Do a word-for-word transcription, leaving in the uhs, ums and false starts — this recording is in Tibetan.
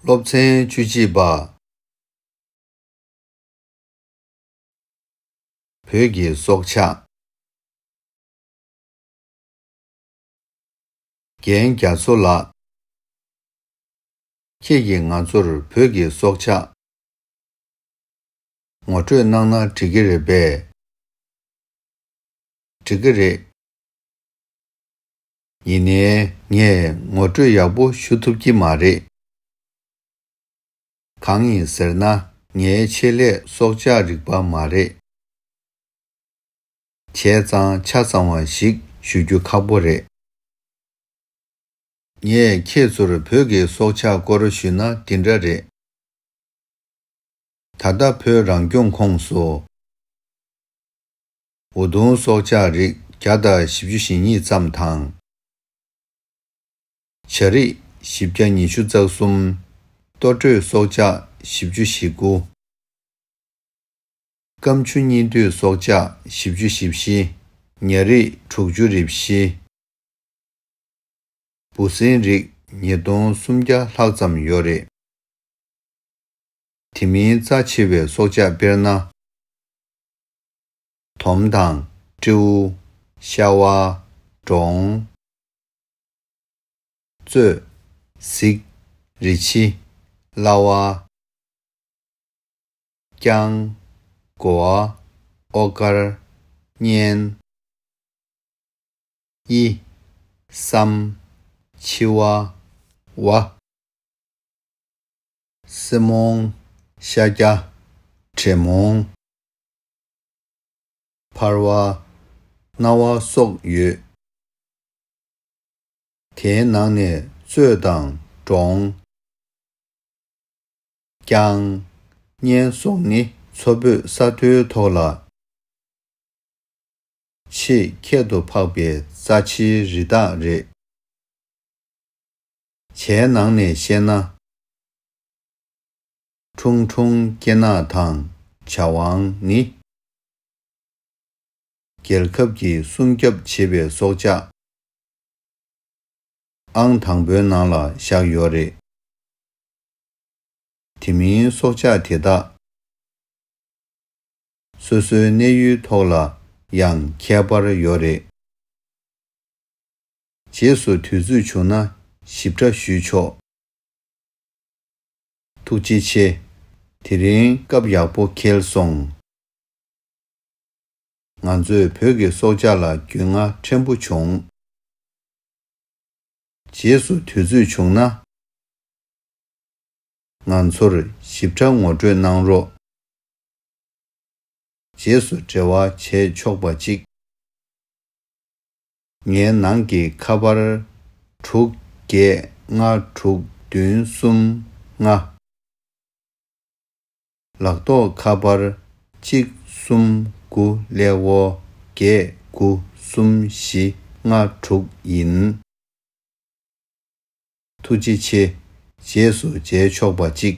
སློབ་ཚན་བཅུ་གཅིག་པ། བོད་ཀྱི་སྲོག་ཆགས། རྒན་རྒྱ་མཚོ་ལགས། ཁྱེད་ཀྱིས་ང་ཚོར་བོད་ཀྱི་སྲོག་ཆགས་ངོ་སྤྲོད་གནང་ན་འགྲིག་གི་རེད་པས། འགྲིག་གི་རེད། ཡིན་ནའི་ངས་ངོ་སྤྲོད་ཡག་པོ་ཞུ་ཐུབ་ཀྱི་མ་རེད། གང་ཡིན་ཟེར་ན་ངའི་ཆེད་ལས་སྲོག་ཆགས་རིག་པ་མ་རེད། བྱས་ཙང་ཆ་ཚང་བ་ཞིག་ཞུ་རྒྱུ་ཁག་པོ་རེད། ངས་ཁྱེད་ཚོར་བོད་ཀྱི་སྲོག་ཆགས་སྐོར་ཞུས་ན་འདི་འདྲ་རེད། ད་ལྟ་བོད་རང་སྐྱོང་ཁོངས་སུ། འུ་དུམ་སྲོག་ཆགས་རིགས་བརྒྱ་དང་བཞི་བཅུ་ཞེ་གཉིས་ཙམ་དང་། བྱ་རིགས་བཞི་བརྒྱ་ཉི་ཤུ་རྩ་གསུམ། ལྟོ་དྲོད་སྲོག་ཆགས་བཞི་བཅུ་ཞེ་དགུ། སྐམ་ཆུ་གཉིས་འདུས་སྲོག་ཆགས་བཞི་བཅུ་ཞེ་བཞི། ཉ་རིགས་དྲུག་ཅུ་རེ་བཞི། འབུ་སྲིན་རིགས་ཉིས་སྟོང་སུམ་བརྒྱ་ལྷག་ཙམ་ཡོད་རེད། དེ་མིན་རྩ་ཆེ་བའི་སྲོག་ཆགས་དཔེར་ན། དོམ་དང་། སྤྲེའུ། ཤ་བ། འབྲོང་། གཙོད། གཟིག་རི་ཕྱི། གླ་བ། རྐྱང་། དགོ་བ། ཨོ་དཀར། གཉན། དབྱི། སྲམ། འཕྱི་བ། ཝ། སྲེ་མོང་། ཤ་རྒྱ། དྲེད་མོང་། འཕར་བ། སྣ་བ་སོགས་ཡོད། དེའི་ནང་ནས་གཙོད་དང་འབྲོང་། རྐྱང་། གཉན་སོགས་ནི་མཚོ་བོད་ས་མཐོའི་ཐོག་ལ་ཆེས་ཁྱད་དུ་འཕགས་པའི་རྩ་ཆེའི་རི་དྭགས་རེད། བྱའི་ནང་ནས་བཤད་ན། ཁྲུང་ཁྲུང་སྐེ་ནག་དང་བྱ་ཝང་ནི། རྒྱལ་ཁབ་ཀྱིས་སྲུང་སྐྱོབ་བྱེད་པའི་སྲོག་ཆགས་ཨང་དང་པོའི་ནང་ལ་བཞག་ཡོད་རེད། དེ་མིན་སྲོག་ཆགས་དེ་དག་སོ་སོའི་གནས་ཡུལ་ཐོག་ལ་ཡང་ཁྱད་པར་ཡོད་རེད། རྗེས་སུ་དུས་ཚོད་བྱུང་ན་ཞིབ་ཕྲ་ཞུས་ཆོག་ཐུགས་རྗེ་ཆེ། དེ་རིང་སྐབས་ཡག་པོ་འཁེལ་སོང་། ང་ཚོས་བོད་ཀྱི་སྲོག་ཆགས་ལ་རྒྱུས་མངའ་ཕྲན་བུ་བྱུང་། རྗེས་སུ་དུས་ཚོད་བྱུང་ན། ང་ཚོར་ཞིབ་ཕྲ་ངོ་སྤྲོད་གནང་རོགས། རྗེས་སུ་འབྲེལ་བ་བྱས་ཆོག་པ་གཅིག་ངའི་ནང་གི་ཁ་པར་དྲུག་བརྒྱད་ལྔ་དྲུག་བདུན་གསུམ་ལྔ། ལག་ཐོགས་ཁ་པར་གཅིག་གསུམ་དགུ་ཀླད་ཀོར་བརྒྱད་དགུ་གསུམ་བཞི་ལྔ་དྲུག་ཡིན། ཐུགས་རྗེ་ཆེ། རྗེས་སུ་མཇལ་ཆོག་པ་གཅིག